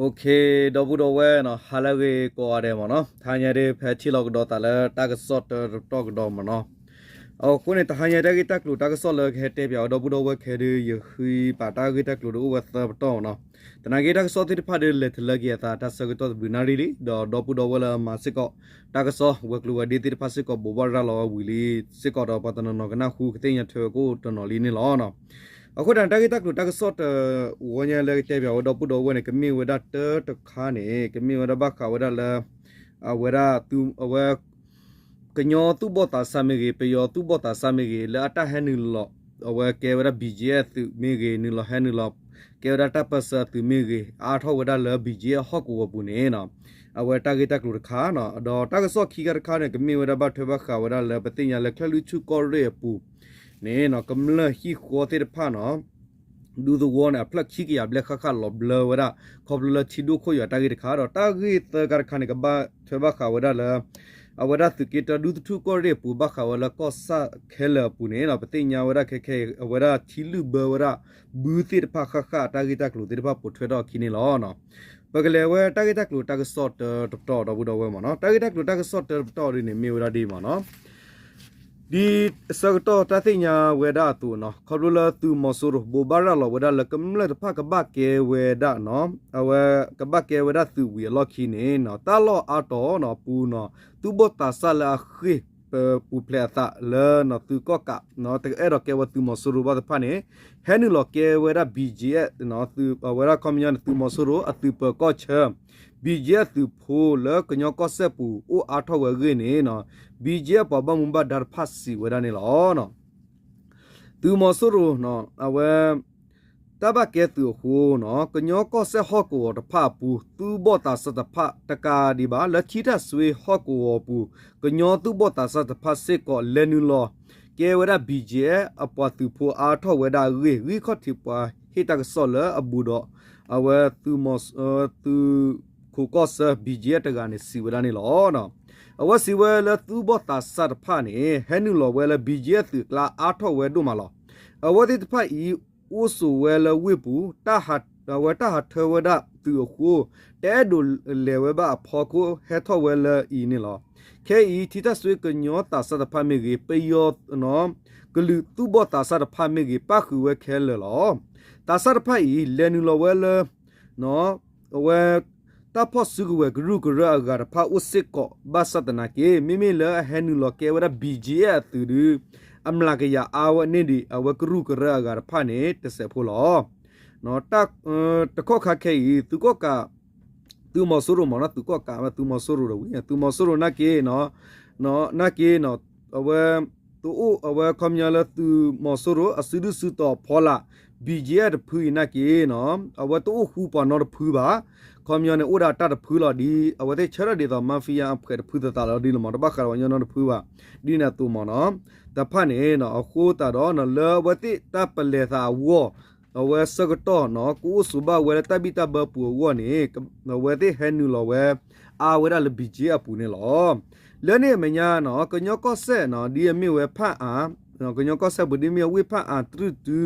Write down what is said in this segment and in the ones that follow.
ဒီပုၢ်ဒီဝဲၢ်နီၤ ဟါလၢအဂ့ၤကိးဂၤဒဲးမ့ၢ်နီၤ, တဟါညါဒ်ဖဲထံၣ်လိာ်ကဒီးသးလၢတၢ်ကစီၣ်တၢတပတီၢ်ကဒီးမ့ၢ်နီၤ. အဃိန့ၣ် တဟါညါတၢ်ဂ့ၢ်တၢ်ကျိၤတၢ်ကစီၣ်လၢကဟဲတဲပၠးဝဲဒီပုၢ်ဒီဝဲၢ်ခဲဒုး ယဃ့ပာ်တၢ်ဂ့ၢ်တၢ်ကျိၤဒီးအိၣ်ဝဲသၢပတီၢ်မ့ၢ်နီၤ. သနာ်က့တၢ်ကစီၣ်သ့ၣ်တဖၣ်ဒီးလဲၤတလၢက့ၤအသးတၢ်ဆၢကတီၢ်တဘျုးနၣ်ရံၣ်လံ, ဒီးဒီပုၢ်ဒီဝဲၢ်လၢမၤစ့ၢ်ကီး တၢ်ကစီၣ် ဝဲၤကျိၤဝဲၤဒ့သ့ၣ်တဖၣ်စ့ၢ်ကီး ဘိးဘၣ်ရၤလီၤဝဲဝံၤလံစ့ၢ်ကီးဒီး ပှၤတနီၤနီၤကနၢ်ဟူကသ့ၣ်ညါထွဲကအိၣ်တနီၤလံန့ၣ်လီၤ. အဃိတၢ်န့ၣ် တၢ်ဂ့ၢ်တၢ်ကျိၤတၢ်ကစီၣ်တဝီညါလၢကတဲပၠးဝဲဒီပုၢ်ဒီဝဲၢ်န့ၣ် ကမ့ၢ်ဝဲဒၣ်တၢတခါန့ၣ် ကမ့ၢ်ဝဲဒၣ်ဘၣ်ဃးဝဲဒၣ်လၢ အဝဲဒၣ် အဝဲ ကညီသူၣ်ဘီၣ်သးစၢ်မ့ၢ်ဂ့ၤ, ပယီၤသူၣ်ဘီၣ်သးစၢ်မ့ၢ်ဂ့ၤ, လၢအတၢ်ဟဲနုာ်လီၤ အဝဲကဲဝဲဒၣ် ဘီၣ်ကၠ့ၣ် အသုးမ့ၢ်ဂ့ၤ, နုာ်လီၤဟဲနုာ်လီၤ ကဲဝဲဒၣ်တၢ်ပၢၢ်ဆၢအသုးမ့ၢ်ဂ့ၤ, အါထီၣ်ဝဲဒၣ်လၢ ဘီၣ်ကၠ့ၣ် ဟီၣ်ကဝီၤပူၤန့ၣ် အဝဲတၢ်ဂ့ၢ်တၢ်ကျိၤတခါ, ဒီးတၢ်ကစီၣ်ခံခါတခါန့ၣ် ကမ့ၢ်ဝဲဒၣ်ဘၣ်ထွဲဘၣ်ဃးဝဲဒၣ်လၢ ပသ့ၣ်ညါလၢ ကၠဲၣ်လွံၢ်ဆူၣ်ကီၢ်ရ့ၣ်အပူၤန့ၣ် ကမျၢၢ်ဟံၣ်ဃီသ့ၣ်တဖၣ်န့ၣ် ဒူသဝီန့ၣ် အဖျၢၣ်ခံကယၤဘျဲၣ်ဃၣ်ဃၣ်လီၤဘျၢဝဲဒၣ် ခီဖျိလၢထံဒိၣ်ခိၣ်ယွၤတၢ်ဂ့ၢ်တခါ, ဒီးတၢ်ဂ့ၢ်သၢခါတခါန့ၣ် ကဘၣ်ထွဲဘၣ်ဃးဝဲဒၣ်လၢ အဝဲဒၣ်သုးက့တၢ ဒူသထူၣ်ကီၢ်ရ့ၣ်အပူၤ ဘၣ်ဃးဝဲလၢကီၢ်ဆၣ်ခဲလၢာ်အပူၤန့ၣ် ပသ့ၣ်ညါဝဲဒၣ်ခဲခဲအံၤ အဝဲဒၣ်ထံလုၢ်ဘၢဝဲဒၣ် ဘုသ့ၣ်တဖၣ်ဃၣ်ဃၣ် တၢ်ဂ့ၢ်တၢ်ကျိၤသ့ၣ်တဖၣ်ပိာ်ထွဲထီၣ်အခံန့ၣ်လီၤ. ပကလဲၤဝဲတၢ်ဂ့ၢ်တၢ်ကျိၤတၢ်ကစီၣ်တၢတပတီၢ်ဒီပုၢ်ဒီဝဲၢ်မ့ၢ်နီၤ, တၢ်ဂ့ၢ်တၢ်ကျိၤတၢ်ကစီၣ်တၢတပတီၢ်ဒ်န့ၣ်မ့ၢ်ဝဲဒၣ်ဒ်မ့ၢ်နီၤ ဒ်ဆၢကတီၢ်တၢ်သ့ၣ်ညါဝဲဒၣ်အသိးနီၤ, ခီဖျိလၢသုးမီၤစိရိၤ ဘိးဘၣ်ရၤလီၤဝဲဒၣ်လၢကမျၢၢ်တဖၣ်ကဘၣ်ကဲဝဲဒၣ်နီၤ, အဝဲကဘၣ်ကဲဝဲဒၣ်သုးဝံၤအလီၢ်ခံန့ၣ်နီၤ, တၢ်လီၢ်အါတီၤနီၤ အပူၤနီၤ သူၣ်ဘီၣ်သးစၢ်လၢအဃ့ၢ် ပပူၤဖျဲးအသးလၢနီၤ သုးကီၣ်ကးနီၤ တအဲၣ်ဒိးကဲဝဲသုးမီၤစိရိၤဘၣ်တဖၣ်န့ၣ် ဟဲနုာ်လီၤကဲဝဲဒၣ် ဘီၣ်ကၠ့ၣ် အဝဲဒၣ်ခီပညီန့ၣ် သုးမီၤစိရိၤအသုးပၢၤကီၢ်ဆၢ ဘီၣ်ကၠ့ၣ် အသုးဖိလၢကညီကီၢ်စဲၣ်ပူၤ အိၣ်အါထီၣ်ဝဲအဂ့ၢ်န့ၣ်နီၤ, ဘီၣ်ကၠ့ၣ် အပှၤဘၣ်မူဘၣ်ဒါတဖၣ်စံးဝဲဒၣ်န့ၣ်လီၤ. သုးမီၤစိရိၤနီၤ အဝဲ တၢ်ဘၣ်ကဲသုးအဃိနီၤ ကညီကီၢ်စဲၣ်ဟီၣ်ကဝီၤတဖၣ်အပူၤ သူၣ်ဘီၣ်သးစၢ်တဖၣ်တကးဒံးဘၣ် လၢထံထၣ်စွ့ဟီၣ်ကဝီၤပူၤ ကညီသူၣ်ဘီၣ်သးစၢ်တဖၣ်စ့ၢ်ကီး လဲၤနုာ်လီၤကဲဝဲဒၣ် ဘီၣ်ကၠ့ၣ် အပှၤသုးဖိအါထီၣ်ဝဲဒၣ်အဂ့ၢ် ဂံၢ်ခီၣ်ထံးပှၤဟ့ၣ်တၢ်ကစီၣ်လၢအဘူးဒီး အဝဲ သုးခိးကီၢ်ဆၢ ဘီၣ်ကၠ့ၣ် တဂၤန့ၣ် စံးဝဲဒၣ်န့ၣ်လီၤ. အဝဲစံးဝဲလၢသူၣ်ဘီၣ်သးစၢ်တဖၣ်န့ၣ် ဟဲနုာ်လီၤဝဲလၢ ဘီၣ်ကၠ့ၣ် အသုးအကျါအါထီၣ်ဝဲဒိၣ်မးလီၤ. အဝဲသ့ၣ်တဖၣ်အံၤ အိၣ်ဆိးဝဲလၢဝ့ၢ်ပူၤ အဝဲတၢ်ဟးထၢဝဲဒၣ်သုးအဃိ တအဲၣ်ဒိးလဲၤဝဲဘၣ်အဖီခိၣ် ဟဲထီၣ်ဝဲလၢအံၤန့ၣ်လီၤ. ခဲအံၤ ထံထၣ်စွ့ကညီသးစၢ်တဖၣ်မ့ၢ်ဂ့ၤ ပယီၤ ကလုာ်သူၣ်ဘီၣ်သးစၢ်တဖၣ်မ့ၢ်ဂ့ၤ ပၣ်ဃုာ်ဝဲခဲလၢာ်လီၤ. သးစၢ်တဖၣ်အံၤ လဲၤနုာ်လီၤဝဲလၢ အဝဲ တၢ်ဖီၣ်စုကဝဲၤကရူၢ်ကရၢအဂၤတဖၣ်အိၣ်စ့ၢ်ကီး ဘၣ်ဆၣ်သနာ်က့ မ့မ့ၢ်လၢအဟဲနုာ်လီၤကဲဝဲဒၣ် ဘီၣ်ကၠ့ၣ် အသုးဒီး အမျးကယၤအါဝဲန့ၢ်ဒံး အဝဲကရူၢ်ကရၢအဂၤတဖၣ်န့ၣ် တစဲးဖိလီၤ. တၢ် တခီၣ်ခါခဲအံၤ သုးကီၣ်ကး သုးမီၤစိရိၤမ့ၢ်နီၤ သုးကီၣ်ကး သုးမီၤစိရိၤဒီးဝံၤ သုးမီၤစိရိၤနာ်က့ နာ်က့ အဝဲ တအိၣ်အဝဲခီပညီလၢသုးမီၤစိရိၤ အစုဒုၣ်စုတီၤဖီလာ် ဘီၣ်ကၠ့ၣ် တဖုအံၤနာ်က့ အဝဲတအိၣ်ဃူပှၤနီတဖုဘၣ်. ခီပညီန့ၣ် အိၣ်ဒၣ်တၢ်တဖုလီၤ ဒ်အဝဲသ့ၣ်ဆၢထၢၣ်ဒ်သိး mafia အဖှဲးတဖုသသးလီၤဒ်လီၤမး တဘၣ်ဃးဒီးပှၤကညီနီတဖုဘၣ်. ဒ်န့ၣ်အသိးမ့ၢ်နီၤ တဖၣ်န့ၣ် အဃိသတးဒီး လၢအဝဲသ့ၣ်တၢ်ပလဲၤသးအဂီၢ် အဝဲဆၢကတီၢ်နီၤ ကအိၣ်ဆိးဘၣ်ဝဲလၢတၢ်ဘံၣ်တၢ်ဘၢပူၤအဂီၢ်န့ၣ် အဝဲသ့ၣ်ဟဲနုာ်လီၤဝဲ အါဝဲဒၣ်လၢ ဘီၣ်ကၠ့ၣ် အပူၤန့ၣ်လီၤ. လၢန့ၣ်အမဲာ်ညါနီၤ ကညီကီၢ်စဲၣ်နီၤ ဒ်အမ့ၢ်ဝဲဖၣ်အၣ် ကညီကီၢ်စဲၣ်ပူၤ ဒ်မ့ၢ်ဝ့ၢ်ဖၣ်အၣ် တြုၢ်တု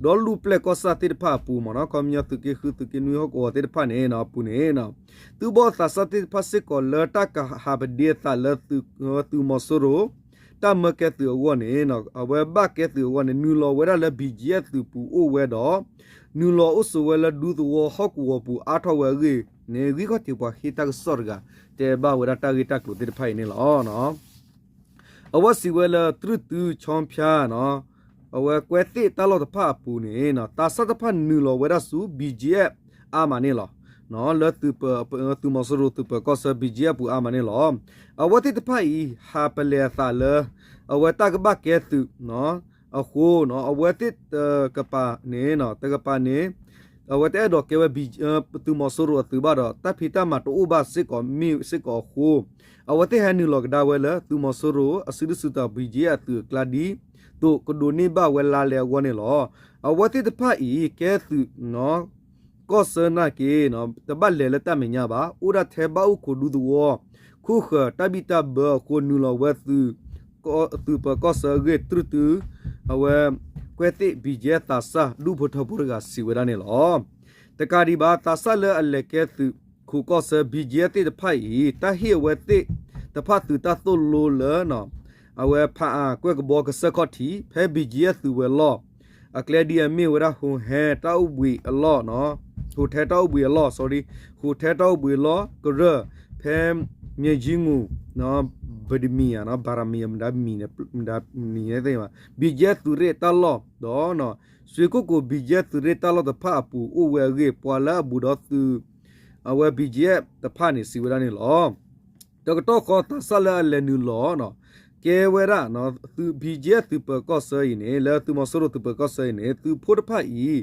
ဒီလူၢ်ပျဲၢ်ကီၢ်ဆၣ်သ့ၣ်တဖၣ်အပူၤမ့ၢ်နီၤ ခီပညီသုးက့ဃု သုးက့နွံ ဟီၣ်ကဝီၤသ့ၣ်တဖၣ်န့ၣ်နီၤ အပူၤန့ၣ် သုးဘီၣ်သးစၢ်သ့ၣ်တဖၣ်စ့ၢ်ကီးလၢတၢ်ကဟးပဒ့အသးလၢသုးမီၤစိရိၤ တၢ်မၢကဲသုးအဂီၢ်န့ၣ် အဝဲဘၣ်ကဲသုးအဂီၢ်န့ၣ် နုာ်လီၤဝဲဒၣ်လၢ ဘီၣ်ကၠ့ၣ် အသုးပူၤအိၣ်ဝဲဒီး နုာ်လီၤအိၣ်ဆိးဝဲလၢဒူသဝီဟီၣ်ကဝီၤပူၤအါထီၣ်ဝဲအဂ့ၢ်န့ၣ် ဂံၢ်ခီၣ်ထံးပှၤဟ့ၣ်တၢ်ကစီၣ်တဂၤ တဲဘၣ်ဝဲဒၣ်တၢ်ဂ့ၢ်တၢ်ကျိၤသ့ၣ်တဖၣ်အံၤန့ၣ်လီၤ. အဝဲစံးဝဲလၢတြုၢ်တု ဆီဖၠါနီၤ အဝဲကွဲသ့ၣ်တၢ်လီၢ်တဖၣ်အပူၤန့ၣ် သးစၢ်တဖၣ်နုာ်လီၤဝဲဒၣ်ဆူ ဘီၣ်ကၠ့ၣ် အါမးန့ၣ်လီၤ. လၢသုးမီၤစိရိၤသုးပၢၤကီၢ်ဆၢ ဘီၣ်ကၠ့ၣ် အပူၤအါမးန့ၣ်လီၤ. အဝဲသ့ၣ်တဖၣ်အံၤ ဟးပလဲၤအသးလၢ အဝဲတၢ်ကဘၣ်ကဲသုး အဃိ အဝဲသ့ၣ်တကပၤန့ၣ် တကပၤန့ၣ် အဝဲတအဲၣ်ဒိးကဲဝဲ သုးမီၤစိရိၤအသုးဘၣ်ဒီး တၢ်ဖံးတၢ်မၤတအိၣ်ဘၣ်စ့ၢ်ကီး မ့ၢ်စ့ၢ်ကီးအဃိ အဝဲသ့ၣ်ဟဲနုာ်လီၤကဒါဝဲလၢ သုးမီၤစိရိၤအစုဒုၣ်စုတီၤ ဘီၣ်ကၠ့ၣ် အသုးအကျါဒ်သိး ကဒိးန့ၢ်ဘၣ်ဝဲလါလဲအဂီၢ်န့ၣ်လီၤ. အဝဲသ့ၣ်တဖၣ်အံၤ ကဲသုး ကီၢ်ဆၢနာ်က့ တဘၣ်လဲၤလၢတၢ်မဲာ်ညါဘၣ် အိၣ်ဒၣ်ထဲဘၣ်အိၣ်ခိးဒူသဝီ ခိၣ်ဃၢၤတၢ်ဘံၣ်တၢ်ဘၢအဃိ နုာ်လီၤဝဲသုး သုးပၢၤကီၢ်ဆၢအဂ့ၢ် တြုၢ်တု အဝဲ ကွဲသ့ၣ် ဘီၣ်ကၠ့ၣ် သးစၢ်ဒူၣ်ဖိထၢဖိတဂၤစံးဝဲဒၣ်န့ၣ်လီၤ. တကးဒံးဘၣ် သးစၢ်လၢအလဲၤကဲသုးခိၣ်ကီၢ်ဆၢ ဘံၣ်ကၠံၣ်အဲၣ်သ့ၣ်တဖၣ်အံၤ တၢ်ဟ့ၣ်အဝဲသ့ၣ်တဖၣ်သုးတၢ်သိၣ်လိလၢ အဝဲဖးအါကွဲၢ်ကဘီကစၢၢ်ခီၣ်ထံး ဖဲဘံၣ်ကၠံၣ်အဲၣ်သုးဝဲၤလီၢ် အကျဲဒ်အမ့ၢ်ဝဲဒၣ် ဟိၤဟဲတၢ်အိၣ်ဘှံးအလီၢ် ဟိၤထဲတၢ်အိၣ်ဘှံးအလီၢ် sorry ဟိၤထဲတၢ်အိၣ်ဘှံးအလီၢ် ကရၢၢ် ဖဲ မၠဲကၠံငူၣ် ဘဒမံၤ ဘၣ်ရမံၤ မတၤမံၤ မတၤမံၤသ့ၣ်ဘၣ် ဘံၣ်ကၠံၣ်အဲၣ်သုးရ့ၣ်တၢ်လီၢ် ဒီး စွ့ကိၣ်ကိၤ ဘံၣ်ကၠံၣ်အဲၣ်သုးရ့ၣ်တၢ်လီၢ်တဖၣ်အပူၤ အိၣ်ဝဲအဂ့ၢ် ပှၤလၢအဘူးဒီးသုး အဝဲဘံၣ်ကၠံၣ်အဲၣ်တဖၣ်န့ၣ် စံးဝဲဒၣ်န့ၣ်လီၤ. တကတီၢ်ဃီ သးစၢ်လၢအလဲၤနုာ်လီၤ ကဲဝဲဒၣ် ဘံၣ်ကၠံၣ်အဲၣ် သုးပၢၤကီၢ်ဆၢအံၤန့ၣ် လၢသုးမီၤစိရိၤသုးပၢၤကီၢ်ဆၢအံၤန့ၣ် သုးဖိတဖၣ်အံၤ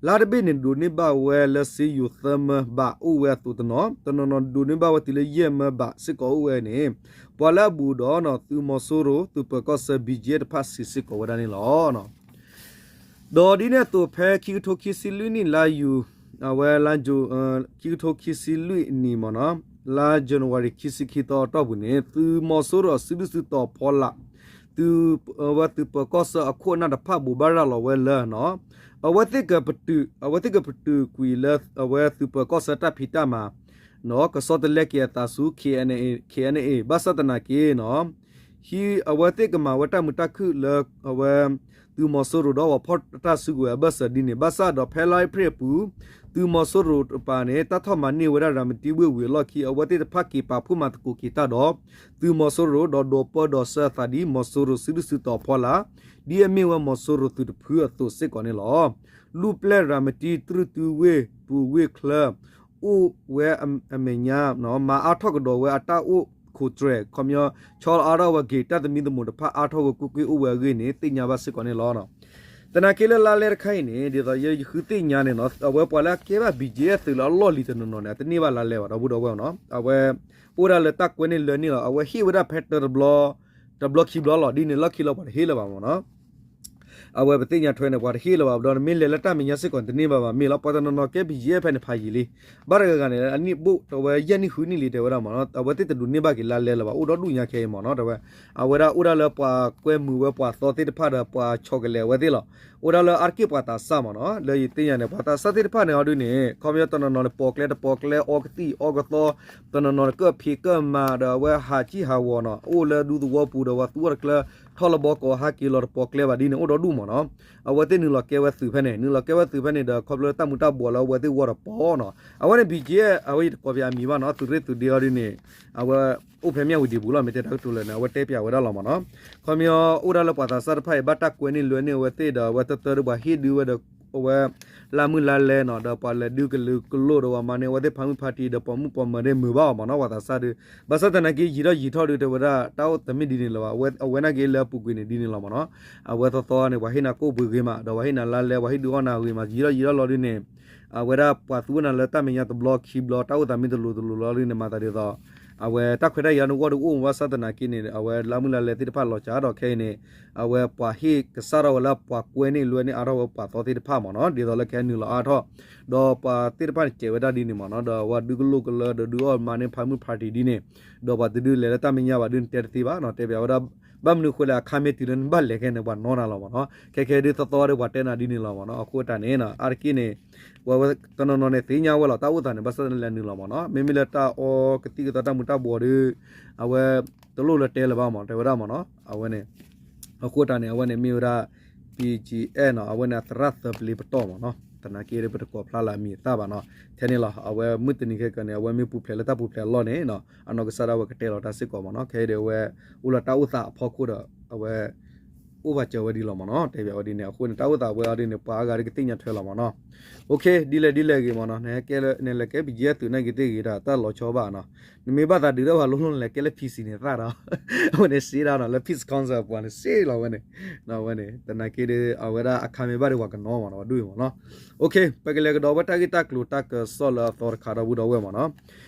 လါတဘ့ၣ်န့ၣ် ဒိးန့ၢ်ဘၣ်ဝဲလၢစ့ယိၤသၢမၢဘး အိၣ်ဝဲအသိးတနီၤ, တနီၤနီၤဒိးန့ၢ်ဘၣ်ဝဲတုၤလၢယဲၢ်မၢဘး စ့ၢ်ကီးအိၣ်ဝဲန့ၣ် ပှၤလၢအဘူးဒီး သုးမီၤစိရိၤ သုးပၢၤကီၢ်ဆၢ ဘံၣ်ကၠံၣ်အဲၣ်တဖၣ် စံးစ့ၢ်ကီးဝဲဒၣ်န့ၣ်လီၤ. ဒီးဒ်န့ၣ်အသိး ဖဲခံကထိခံဆံလွံၢ်နံၣ် လါယူၤ အဝဲ ခံကထိခံဆံလွံၢ်နံၣ်မ့ၢ်နီၤ, လါ January ခံဆံခံသီအတီၢ်ပူၤန့ၣ် သုးမီၤစိရိၤအစုဒုၣ်စုတီၤဖီလာ် သုး အဝဲသုးပၢၤကီၢ်ဆၢအခိၣ်အနၢ်တဖၣ် ဘိးဘၣ်ရၤလီၤဝဲလၢ အဝဲသ့ၣ်ကပတုာ် အဝဲသ့ၣ်ကပတုာ်ကွံာ်လၢ အဝဲသုးပၢၤကီၢ်ဆၢတၢ်ဖံးတၢ်မၤ ကဆီတလဲက့ၤအသးဆူ KNA, KNA ဘၣ်ဆၣ်သနာ်က့နီၤ ဟံးအဝဲသ့ၣ်ကမၤဝဲတၢ်မုာ်တၢ်ခုၣ်လၢ အဝဲ သုးမီၤစိရိၤဒီးပှၤဖီၣ်တၢ်စုကဝဲၤအဘၢၣ်စၢၤဒ်န့ၣ် ဘၣ်ဆၣ်ဒီးဖဲလါအ့ဖြ့ၣ်အပူၤ သုးမီၤစိရိၤတပၤန့ၣ် တၢ်ထီၣ်မၤန့ၢ်ဝဲဒၣ်ရၤမတံဝ့ၢ်ဝံၤအလီၢ်ခံ အဝဲသ့ၣ်တဖၣ်က့ၤပာ်ဖှိၣ်မၤသကိးက့ၤတၢ်ဒီး သုးမီၤစိရိၤဒီးဒိးပၢဒီးဆှၢအသးဒ် မီၤစိရိၤစုဒုၣ်စုတီၤဖီလာ် ဒ်အမ့ၢ်ဝဲမီၤစိရိၤသုးတဖုအသိးစ့ၢ်ကီးန့ၣ်လီၤ. လူၢ်ပျဲၢ်ရၤမတံ တြူၢ်တုဝ့ၢ် ပူၤဝ့ၢ်ချၢ အိၣ်ဝဲအမဲာ်ညါ မၤအါထီၣ်ကဒီးဝဲအတၢ်အိၣ်ခိးတြဲၤ ခီပညီ ဆီလီၤအါထီၣ်ဝဲက့ၤ တၢ်သမံသမိးတဖၣ်အါထီၣ်ဝဲကွ့ၢ်ကွ့ၢ်အိၣ်ဝဲအဂ့ၢ်န့ၣ် သ့ၣ်ညါဘၣ်စ့ၢ်ကီးန့ၣ်လီၤ. သနာ်က့လၢလါလဲတခါအံၤန့ၣ် ဒ်သိးယဃုသ့ၣ်ညါန့ၣ်နီၤ အဝဲပှၤလၢအကဲဘၣ် ဘံၣ်ကၠံၣ်အဲၣ်သုးလၢအလီၢ်လံၤတနီၤနီၤန့ၣ် အတန့ၢ်ဘၣ်လါလဲဘၣ် ဒီပုၢ်ဒီဝဲၢ်နီၤ အဝဲ အိၣ်ဒၣ်လၢတၢ်ကွဲန့ၢ်လွဲန့ၢ်လီၤ အဝဲဟ့ၣ်ဝဲဒၣ်ဖဲတၢတဘျီ တဘျီခံဘျီလီၤ ဒ်န့ၣ်လီၢ်ခံလီၤပှၤတဟ့ၣ်လၢၤဘၣ်မ့ၢ်နီၤ အဝဲပသ့ၣ်ညါထွဲန့ၣ် ပှၤတဟ့ၣ်လၢၤဘၣ် ဒီးနမ့ၢ်လဲၤလၢတၢ်မဲာ်ညါစ့ၢ်ကီး နတန့ၢ်ဘၣ်ဘၣ် မ့ၢ်လီၤ ပှၤတနီၤနီၤကဲ ဘံၣ်ကၠံၣ်အဲၣ်ဖဲန့ၣ်ဖးယံာ်လံ ဘၣ်တဂၤဂၤန့ၣ် အနံၣ်ဘိၣ်တဝဲယဲၢ်နံၣ်ဃုနံၣ်လံတဲဝဲဒၣ်မ့ၢ်နီၤ အဝဲသ့ၣ်တဒိးန့ၢ်ဘၣ်က့ၤလါလဲလၢၤဘၣ် အိၣ်ဒီဒူၣ်ညါခဲအံၤမ့ၢ်နီၤ တဲဝဲ အဝဲဒၣ်အိၣ်ဒၣ်လၢပှၤကွဲမုာ်ဝဲပှၤသီသ့ၣ်တဖၣ်ဒီး ပှၤဆီၣ်ကလဲာ်အဝဲသ့ၣ်လီၤ အိၣ်ဒၣ်လၢအါတက့ၢ်ပှၤသးစၢ်မ့ၢ်နီၤ လၢယသ့ၣ်ညါန့ၣ် ပှၤသးစၢ်သ့ၣ်တဖၣ်န့ၣ်အီၤဒုန့ၣ် ခီပညီတနီၤနီၤန့ၣ် ပိာ်ကျဲတပိာ်ကျဲ အီကသံၣ်အီကသီ တနီၤနီၤန့ၣ် ကၢၣ်ဖံးကၢၣ်မၤဒီး အဝဲဟးကံၣ်ဟးဂီၤနီၤ အိၣ်လၢဒူသဝီပူၤဒီး ပှၤသူအီၤတကျၢ ထီၣ်လၢဘီကီးဟးက့ၤလီၤတပိာ်ကျဲဘၣ်ဒ်န့ၣ် အိၣ်ဒီဒူၣ်မ့ၢ်နီၤ အဝဲသ့ၣ်နုာ်လီၤကဲဝဲသုးဖဲန့ၣ် နုာ်လီၤကဲဝဲသုးဖဲန့ၣ်ဒီး ခီဖျိလၢတၢ်မူၤတၢ်ဘှီးလၢအဝဲသ့ၣ်ဝီတပီၤနီၤ အဝဲန့ၣ် ဘံၣ်ကၠံၣ်အဲၣ် အဝဲယတကိးပယအမံၤဘၣ်နီၤ သုးရ့ၣ်သုးဒ့အီၤဒုန့ၣ် အဝဲအိၣ်ဖဲမၠၣ်ဝတံၤပူၤလီၤ မ့ၢ်တဲတၢ်ကတိၤလၢာ်န့ၣ် အဝဲတဲပၠးဝဲဒၣ်လီၤမ့ၢ်နီၤ ခီပညီအိၣ်ဒၣ်လၢပှၤသးစၢ်တဖၣ်အံၤ ဘၣ်တၢ်ကွဲန့ၢ်လွဲန့ၢ်အဝဲသ့ၣ်ဒီး အဝဲတၢတၢဒီးပှၤဟ့ၣ်ဒုးဝဲဒီး အဝဲ လါမုၢ်လါလဲနီၤ ဒီးပှၤလဲၤဒုးကလုာ်ကလိၣ်ဒီးပှၤမၤန့ၢ်အဝဲသ့ၣ်ဖးမုၢ်ဖးတံၢ်ဒီးပိာ်မုၣ်ပိာ်မၢၤန့ၣ်မုာ်ဘၣ်အီၤမ့ၢ်နီၤ ပှၤသးစၢ်ဒုး ဘၣ်ဆၣ်သနာ်က့ယံာ်ထီၣ်ယံာ်ထီၣ်ဒုးတဲဝဲဒၣ် တၢ်အိၣ်သးမ့ၢ်ဒ်န့ၣ်လၢၤဘၣ် အဝဲနာ်က့လၢအပူၤကွံာ်န့ၣ်ဒ်န့ၣ်လီၤမ့ၢ်နီၤ အဝဲသီသီန့ၣ် ပှၤဟ့ၣ်နၤကိၣ်ပှ့ၤဂ့ၤမး ဒီးပှၤဟ့ၣ်နၤလါလဲ ပှၤဟ့ၣ်ဒုးအီၣ်နၤဂ့ၤမး ယံာ်ထီၣ်ယံာ်ထီၣ်လီၤဒုးန့ၣ် အဝဲဒၣ်ပှၤသူဝဲနၤလၢတၢ်မဲာ်ညါတဘျီခံဘျီ တၢ်အိၣ်သးမ့ၢ်တလိၤတလိၤလီၤဒုးန့ၣ် မၤသးဒ်သိး အဝဲတၢ်ခွဲးတၢ်ယာ်နဂီၢ်ဒုးအိၣ်မးဘၣ်ဆၣ်သနာ်က့န့ၣ် အဝဲလါမုၢ်လါလဲသ့ၣ်တဖၣ်လီၤစှၤဒီးခဲအံၤန့ၣ် အဝဲပှၤဟ့ၣ်ကစၢ်ထီၣ်ဝဲလၢပှၤကွဲန့ၢ်လွဲန့ၢ်အါထီၣ်ဝဲပှၤသီသ့ၣ်တဖၣ်မ့ၢ်နီၤ ဒ်သိးလၢကဟဲနုာ်လီၤအါထီၣ် ဒီးပှၤသ့ၣ်တဖၣ်န့ၣ် စဲးဝဲဒၣ်ဒ်န့ၣ်မ့ၢ်နီၤ ဒီးအဝဲဒုးကလိၣ်ကလၢ ဒီးဒုးအီၣ်မၤန့ၢ်ဖးမုၢ်ဖးတံၢ်ဒ်န့ၣ် ဒီးပှၤတဒုးလဲၤလၢတၢ်မဲာ်ညါဘၣ်ဒုးန့ၣ် တဲတသ့ဘၣ်နီၤ တဲပၠးဝဲဒၣ် ဘၣ်မနုၤဃိလဲၣ် အခါမ့ၢ်တုၤလၢနဘၣ်လဲၤခဲန့ၣ် ပှၤနီၢ်နၤလီၤမ့ၢ်နီၤ ခဲခဲဒုးသီသီဒီးပှၤတဲနၤဒ်န့ၣ်လီၤမ့ၢ်နီၤ အဃိတၢ်န့ၣ် အါတက့ၢ်န့ၣ် ပှၤဝဲတနီၤနီၤန့ၣ် သ့ၣ်ညါဝဲလီၤ တၢ်အိၣ်သးန့ၣ် ဘၣ်ဆၣ်သနာ်က့လဲၤနုာ်လီၤမ့ၢ်နီၤ မ့မ့ၢ်လၢတၢ်အီကသံၣ်ကသီတၢ်မူၤတၢ်ဘှီးဒုး အဝဲ တလိၣ်လၢတဲလၢၤဘၣ်မ့ၢ် တဲဝဲဒၣ်မ့ၢ်နီၤ အဝဲန့ၣ် အဃိတၢ်န့ၣ် အဝဲန့ၣ်မ့ၢ်ဝဲဒၣ် ဘံၣ်ကၠံၣ်အဲၣ်နီၤ အဝဲန့ၣ်အသရၣ်သၢပျ့ၤပတီၢ်မ့ၢ်နီၤ သနာ်က့ဒီးပတကိးဖျါလၢအမံၤအသၣ်ဘၣ်နီၤ ထဲန့ၣ်လီၤ အဝဲမုၢ်တနံၤခဲကနံၣ် အဝဲမ့ၢ်ပူၤဖျဲးလၢတၢ်ပူၤဖျဲးအလီၢ်န့ၣ်နီၤ အနီၢ်ကစၢ်ဒၣ်ဝဲကတဲလီၤတၢ်စ့ၢ်ကီးမ့ၢ်နီၤ ခဲအံၤဒီးအဝဲ အိၣ်လၢတၢ်အိၣ်သးအဖီခိၣ်ဒီး အဝဲ အိၣ်ဘၣ်စၢၤဝဲဒ်လီၤမ့ၢ်နီၤ တဲပၠးဝဲဒ်န့ၣ် အဃိန့ၣ် တၢ်အိၣ်သးဝဲအီၤဒ်န့ၣ် ပှၤအါဂၤဒ်ကသ့ၣ်ညါထွဲလီၤမ့ၢ်နီၤ ဒ်လဲၣ်ဒ်လဲၣ်ဂ့ၤမ့ၢ်နီၤ နဟဲကဲလၢ နလဲၤကဲ ဘံၣ်ကၠံၣ်အဲၣ်သုးနာ်က့သ့ၣ်ဂ့ၤတၢ် တၢ်လီၤဆီဘၣ်နီၤ နမ့ၢ်ဘၣ်သးဒုးတၢ်ပှၤလိၣ်လိၣ်နလဲၤကဲလၢ PC န့ၣ်သၣ်ဒီး အဝဲန့ၣ်စ့ဒၣ်နီၤ လၢ Peace Council အပူၤန့ၣ်စ့လီၤဝဲန့ၣ် အဝဲန့ၣ် သနာ်က့ဒီး အဝဲဒၣ်အခါမ့ၢ်ဘၣ်ဒီးပှၤကနီၤမ့ၢ်နီၤ ပှၤဒူၣ်အံၤမ့ၢ်နီၤ ပကလဲၤကဒီးဝဲတၢ်ဂ့ၢ်တၢ်ကျိၤတၢ်ကစီၣ်လၢအသီတခါဒီပုၢ်ဒီဝဲၢ်မ့ၢ်နီၤ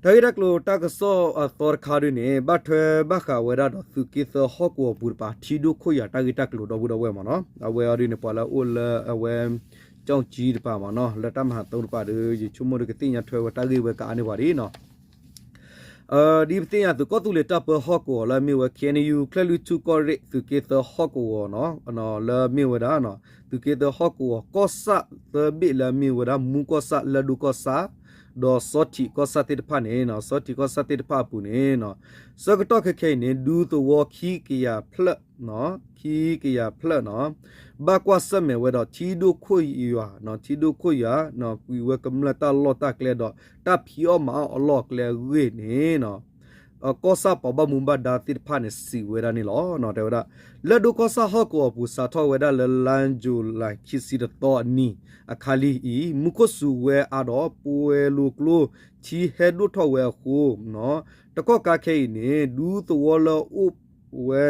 တၢ်ဂ့ၢ်တၢ်ကျိၤတၢ်ကစီၣ်အသီတခါဒ်န့ၣ် ဘၣ်ထွဲဘၣ်ဃးဝဲဒၣ်ဒီးသုးက့သၢဟီၣ်ကဝီၤပူၤတပၤ ထံဒိၣ်ခိၣ်ယၤတၢ်ဂ့ၢ်တၢ်ကျိၤဒီပုၢ်ဒီဝဲၢ်မ့ၢ်နီၤ အဝဲအီၤဒ်န့ၣ် ပှၤလၢအအိၣ်လၢအဝဲ ကၠီၣ်ကၠံတပၤမ့ၢ်နီၤ လၢတၢ်မၤဟးသိတပၤဒီး ယဆိကမိၣ်ဒီးကသ့ၣ်ညါထွဲဝဲတၢ်ဂ့ၢ်ဝဲကအါန့ၢ်ပှၤဒ်နီၤ ဒ်ပသ့ၣ်ညါသုးကီၢ်သူလ့ၤတၢ်ပၢဟီၣ်ကဝီၤလၢအမ့ၢ်ဝဲ ခ့ၣ်အဲၣ်ယူၣ် ကၠဲၣ်လွံၢ်ထူၣ်ကီၢ်ရ့ၣ် သုးက့သၢဟီၣ်ကဝီၤနီၤ လၢအမ့ၢ်ဝဲဒၣ် သုးက့သၢဟီၣ်ကဝီၤ ကီၢ်ဆၣ်သၢဘ့ၣ်လၢအမ့ၢ်ဝဲဒၣ် မူကီၢ်ဆၣ် လၢၢ်ဒိၣ်ကီၢ်ဆၣ် ဒီးစီၤထံးကီၢ်ဆၣ်သ့ၣ်တဖၣ်န့ၣ် စီၤထံးကီၢ်ဆၣ်သ့ၣ်တဖၣ်အပူၤန့ၣ် ဆၢကတီၢ်ခဲခဲအံၤန့ၣ် ဒူသဝီခံကယၤဖျၢၣ် ခံကယၤဖျၢၣ်နီၤ ဘၣ်ကွၢ်ဆၢၣ်မဲာ်ဝဲဒီးထံဒိၣ်ခိၣ်ယွၤ ထံဒိၣ်ခိၣ်ယွၤ ကွံာ်ဝဲကမျၢၢ်တၢ်လီၢ်တၢ်ကျဲဒီး တၢ်ဖံးအီၣ်မၤအီၣ်အလီၢ်အကျဲအဂ့ၢ်န့ၣ် ကီၢ်ဆၣ်ပှၤဘၣ်မူဘၣ်ဒါသ့ၣ်တဖၣ်န့ၣ် စံးဝဲဒၣ်န့ၣ်လီၤ. တဲဝဲဒၣ် လၢၢ်ဒိၣ်ကီၢ်ဆၣ်ဟီၣ်ကဝီၤအပူၤ စးထီၣ်ဝဲဒၣ်လၢလါယူၤလံခံဆံတသီအနံၤအခါလံအံၤ မူခိၣ်စူၤဝဲအါဒီး ပှဲၤလိာ်ကျိထံဟဲဒိၣ်ထီၣ်ဝဲအဃိ တကီၢ်ခါခဲအံၤန့ၣ် ဒူသဝီလၢအိၣ်ဝဲ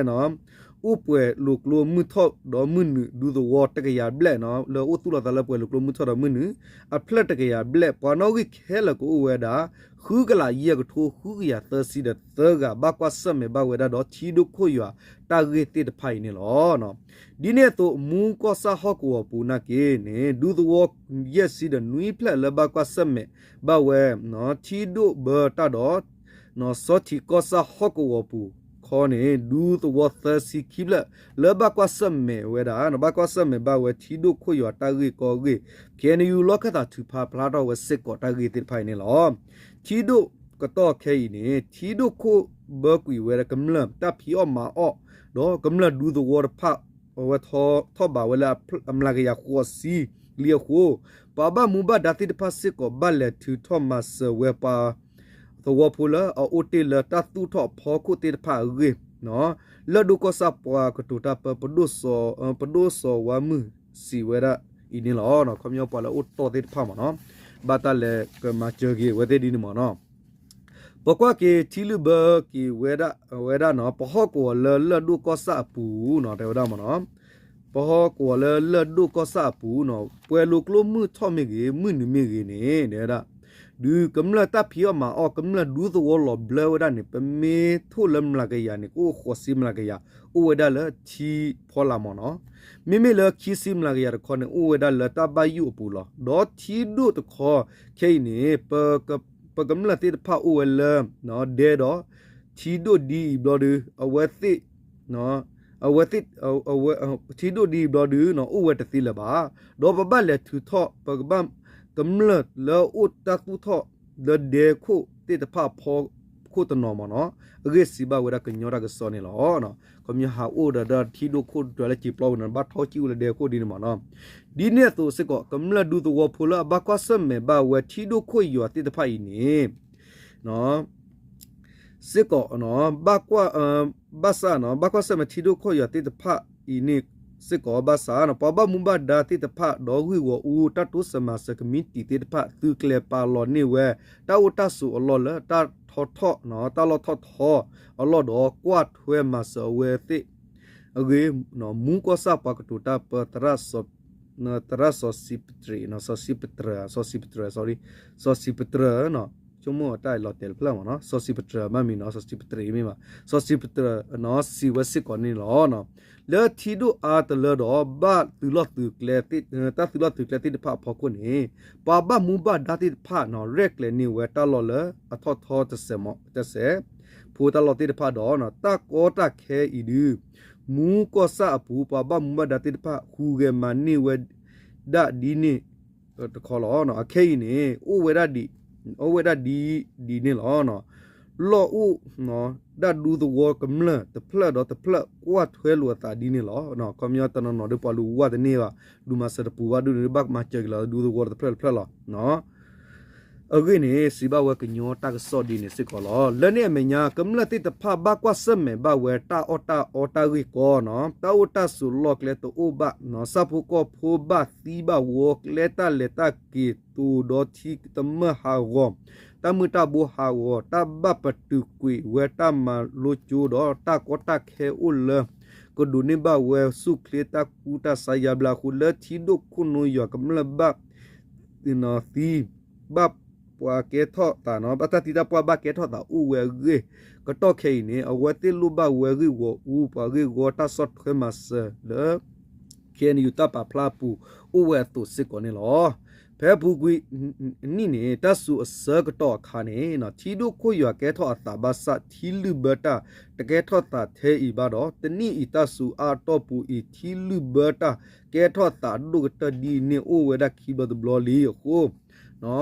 အိၣ်ပှဲၤလိာ်ကျိမုၢ်ထီၣ်ဒီးမုၢ်နုာ် ဒူသဝီတကယၤဘျဲၣ်နီၤ လၢအိၣ်သူၣ်လီၤသးလၢပှဲၤလိာ်ကျိမုၢ်ထီၣ်ဒီးမုၢ်နုာ် အဖျၢၣ်တကယၤဘျဲၣ် ပှၤနီၣ်ဂံၢ်ခဲလၢာ်ကအိၣ်ဝဲဒၣ် ဃုကလးယဲၢ်ကထိ ဃုကယၤသၢဆံဒီးသၢဂၤ ဘၣ်ကွၢ်ဆၢၣ်မဲာ်ဘၣ်ဝဲဒၣ်ဒီးထံဒိၣ်ခိၣ်ယွၤတၢ်ဂ့ၢ်သ့ၣ်တဖၣ်အံၤန့ၣ်လီၤ. ဒ်န့ၣ်အသိး မူကီၢ်ဆၣ်ဟီၣ်ကဝီၤပူၤနာ်က့န့ၣ် ဒူသဝီယဲၢ်ဆံဒီးနွံဖျၢၣ်လၢဘၣ်ကွၢ်ဆၢၣ်မဲာ်ဘၣ်ဝဲ ထံဒိၣ်ဘၢတၢ်ဒီး စီၤထံးကီၢ်ဆၣ်ဟီၣ်ကဝီၤပူၤခီန့ၣ် ဒူသဝီသၢဆံခံဖျၢၣ် လၢဘၣ်ကွၢ်ဆၢၣ်မဲာ်ဝဲဒၣ် ဘၣ်ကွၢ်ဆၢၣ်မဲာ်ဘၣ်ဝဲထံဒိၣ်ခိၣ်ယွၤတၢ်ဂ့ၢ်ကီဂ့ၢ် ခ့ၣ်အဲၣ်ယူၣ် လီၢ်ခၢၣ်သးထုးဖးဖျါထီၣ်ဝဲစ့ၢ်ကီးတၢ်ဂ့ၢ်သ့ၣ်တဖၣ်အံၤန့ၣ်လီၤ. ထံဒိၣ်ကတီၢ်ခဲအံၤန့ၣ် ထံဒိၣ်ခိၣ်ဘၢကွံာ်ဝဲဒၣ်ကမျၢၢ်တၢ်ဖံးအီၣ်မၤအီၣ် ဒီးကမျၢၢ်ဒူသဝီတဖၣ် အဝဲထီၣ်ဘးဝဲလၢအမျးကယၤဃိးဆံလံအဃိ ပှၤဘၣ်မူဘၣ်ဒါသ့ၣ်တဖၣ်စ့ၢ်ကီး ဘၣ်လဲၤထုးထီၣ်မၤစၢၤဝဲပှၤသဝီဖိလၢအအိၣ်တ့ၢ်လၢတၢ်သူၣ်ထီၣ်အဖီခိၣ်သ့ၣ်တဖၣ်အဂ့ၢ် လၢၢ်ဒိၣ်ကီၢ်ဆၣ်ပှၤကတိၤတၢ်ပၢ ပဒိၣ်စီၤဝါမုၢ်စံးဝဲဒၣ်အံၤန့ၣ်လီၤ. ခီပညီပှၤလၢအအိၣ်တီၢ်သ့ၣ်တဖၣ်မ့ၢ်နီၤ ဘၣ်တၢ်လဲၤကမၤစၢၤက့ၤအဝဲသ့ၣ်ဒ်န့ၣ်မ့ၢ်နီၤ ပကွၢ်က့ၤထံလုၢ်ဘၢက့ၤဝဲဒၣ်နီၤ ပဟီၣ်ကဝီၤလၢလၢၢ်ဒိၣ်ကီၢ်ဆၣ်အပူၤနီၤ တဲဝဲဒၣ်မ့ၢ်နီၤ ပဟီၣ်ကဝီၤလၢလၢၢ်ဒိၣ်ကီၢ်ဆၣ်အပူၤနီၤ ပှဲၤလိာ်ကျိမုၢ်ထီၣ်မ့ၢ်ဂ့ၤ မုၢ်နုာ်မ့ၢ်ဂ့ၤန့ၣ် တဲဝဲဒၣ် ဒုးကမျၢၢ်တၢ်ဖံးအီၣ်မၤအီၣ် ကမျၢၢ်ဒူသဝီလီၤဘျၢဝဲဒၣ်န့ၣ် ပမ့ၢ်ထိၣ်လၢမျးကယၤန့ၣ် ကအိၣ်ဃိးဆံမျးကယၤ အိၣ်ဝဲဒၣ်လၢထံဖီလာ်မ့ၢ်နီၤ မ့မ့ၢ်လၢခံဆံမျးကယၤတခီန့ၣ် အိၣ်ဝဲဒၣ်လၢတၢ်ဘၣ်ယိၣ်အပူၤလီၤ. ဒီးထံဒိၣ်တခီခဲအံၤန့ၣ် ပကမျၢၢ်သ့ၣ်တဖၣ်အိၣ်ဝဲလၢ ဒဲဒီး ထံဒိၣ်ဒ်အံၤဘျီဒု အဝဲသ့ၣ် အဝဲသ့ၣ် ထံဒိၣ်ဒ်အံၤဘျီဒု အိၣ်ဝဲတသ့လၢၤဘၣ်. ဒီးပဘၣ်လဲၤထုးထီၣ် ပကဘၣ်ကမျၢၢ်လၢအအိၣ်တၢ်သူၣ်ထီၣ်လၢဒဲခိၣ်သ့ၣ်တဖၣ်အဖီခိၣ်တနီၤမ့ၢ်နီၤ အဂ့ၢ်စံးဘၣ်ဝဲဒၣ်ကညီတၢ်ကစီၣ်န့ၣ်လီၤ. ခီပညီဟးအိၣ်ဒီးထံဒိၣ်ခိၣ်တၢ်လၢစံာ်ပျီပူၤန့ၣ် ဘၣ်ထီၣ်ကံၣ်အိၣ်လၢဒဲခိၣ်ဒ်န့ၣ်မ့ၢ်နီၤ ဒ်န့ၣ်အသိးစ့ၢ်ကီး ကမျၢၢ်ဒူသဝီဖိလၢအဘၣ်ကွၢ်ဆၢၣ်မဲာ်ဘၣ်ဝဲထံဒိၣ်ခိၣ်ယွၤသ့ၣ်တဖၣ်အံၤန့ၣ် စ့ၢ်ကီး ဘၣ်ကွၢ် ဘၣ်ဆၣ် ဘၣ်ကွၢ်ဆၢၣ်မဲာ်ထံဒိၣ်ခိၣ်ယွၤသ့ၣ်တဖၣ်အံၤန့ၣ်စ့ၢ်ကီး ဘၣ်ဆၣ် ပှၤဘၣ်မူဘၣ်ဒါသ့ၣ်တဖၣ် ဒီးဂ့ၢ်ဂီၢ်အူ တၢ်တိစၢၤမၤစၢၤကမံးတံာ်သ့ၣ်တဖၣ် သုးကျဲၤပာ်လီၤန့ၢ်ဝဲ တၢ်အိၣ်တၢ်ဆိးအလီၢ်လၢတၢ်ထီထီၣ် တၢ်လီၢ်ထီၣ်ထီအလီၢ်ဒီး ကွၢ်ထွဲမၤစၢၤအဝဲသ့ၣ် အဂ့ၢ် မူကီၢ်ဆၣ်ပှၤကတိၤတၢ်ပၢ သရၣ်စီၤစံးပတြၢၤ စီၤစံးပတြၢၤ စီၤစံးပတြၢၤ စီၤစံးပတြၢၤ ဆိကမိၣ်အတၢ်လီၤတဲာ်တဖျၢၣ်မ့ၢ်နီၤ စီၤစံးပတြၢၤဘၣ်မံၤနီၤ စီၤစံးပတြၢၤမ့ၢ်ဘၣ် စီၤစံးပတြၢၤနီၤ စံးဝဲစ့ၢ်ကီးန့ၣ်လီၤ. လၢထံဒိၣ်အါတလၢဒီး ဘၣ်သုးလီၢ်သုးကျဲ တၢ်သုးလီၢ်သုးကျဲသ့ၣ်တဖၣ်အဖီခိၣ်န့ၣ် ပှၤဘၣ်မူဘၣ်ဒါသ့ၣ်တဖၣ်နီၤ ရဲၣ်ကျဲၤန့ၢ်ဝဲတၢ်လီၢ်လၢအထီၣ်ထီတစဲးမး တစဲး ဖိတၢ်လီၢ်သ့ၣ်တဖၣ်ဒီး တၢ်ကီတၢ်ခဲအံၤဒု မူကီၢ်ဆၣ်အပူၤ ပှၤဘၣ်မူဘၣ်ဒါသ့ၣ်တဖၣ် ဟူးဂဲၤမၤန့ၢ်ဝဲဒၣ်ဒ်န့ၣ်တခီလီၤ.အခဲအံၤန့ၣ် အိၣ်ဝဲဒၣ်ဒ် အိၣ်ဝဲဒၣ်ဒ်ဒ်န့ၣ်လီၤ. လီၢ်အိၣ် ဒၣ်ဒူသဝီကမျၢၢ်တဖျၢၣ်ဒီးတဖျၢၣ် ကွၢ်ထွဲလိာ်အသးဒ်န့ၣ်လီၤ. ခီပညီတနီၤနီၤဒုးပှၤလူၤဝၢ်တန့ၢ်ဘၣ် ဒူးမၤစၢၤတပူၤဘၣ်ဒုးန့ၣ် ဘၣ်မၤစၢၤက့ၤလီၤဒူသဝီတဖျၢၣ်တဖျၢၣ်လီၤ. အဂ့ၢ်န့ၣ် စံးဘၣ်ဝဲကညီတၢ်ကစီၣ်ဒ်န့ၣ်စ့ၢ်ကီးလီၤ. လၢန့ၣ်အမဲာ်ညါ ကမျၢၢ်သ့ၣ်တဖၣ်ဘၣ်ကွၢ်ဆၢၣ်မဲာ်ဘၣ်ဝဲတၢ်အီၣ်တၢ်အီတၢ်ဂ့ၢ်ကီနီၤ တၢ်အိၣ်တၢ်ဆိးလီၢ်ကျဲတအိၣ်ဘၣ် ဆၣ်ဖိကီၢ်ဖိဘၣ်သံဘၣ်ဝီ ကျဲတၢ်လဲၤတၢ်က့ၤ တိၤဒီထံတမၢၢ်ဟးဂီၤ တၢ်မုၢ်တၢ်ဘိဟးဂီၤ တၢ်ဘၣ်ပတုာ်ကွံာ်ဝဲတၢ်မၤလိကၠိဒီး တၢ်ကီတၢ်ခဲအိၣ်လၢ ကဒိးန့ၢ်ဘၣ်ဝဲဆူၣ်ချ့တၢ်ကူတၢ်ဆါယါဘျါအဃိ လၢထံဒိၣ်ခိၣ်နူာ်ယွၤကမျၢၢ်ဘၣ် သံ ဘၣ်ပှၤကဲထီၣ်သးနီၤ ဘၣ်တၢ်သံတၢ်ပှၢ်ဘၣ်ကဲထီၣ်သးအိၣ်ဝဲအဂ့ၢ် ကတီၢ်ခဲအံၤန့ၣ် အဝဲသ့ၣ်လိၣ်ဘၣ်ဝဲဂ့ၢ်ဂီၢ်အူ ပှၤဂ့ၢ်ဂီၢ်တၢ်ဆီၣ်ထွဲမၤစၢၤလၢ ခ့ၣ်အဲၣ်ယူၣ် တၢ်ပာ်ဖျါအပူၤ အိၣ်ဝဲအသိးစ့ၢ်ကီးန့ၣ်လီၤ. ဖဲအပူၤကွံာ်အနံၣ်န့ၣ် တၢ်စူၤအဆၢကတီၢ်အခါန့ၣ် ထံဒိၣ်ခိၣ်ယွၤကဲထီၣ်အသးဘၣ်ဆၣ် ထံလုၢ်ဘၢတၢ်တကဲထီၣ်သးထဲအံၤဘၣ်ဒီး တနံၣ်အံၤတၢ်စူၤအါအတီၢ်ပူၤအံၤ ထံလုၢ်ဘၢတၢ်ကဲထီၣ်သးဒိၣ်ကတၢၢ်ဒ်အံၤန့ၣ်အိၣ်ဝဲဒၣ်ခံဘျီတဘျီလံအဃိ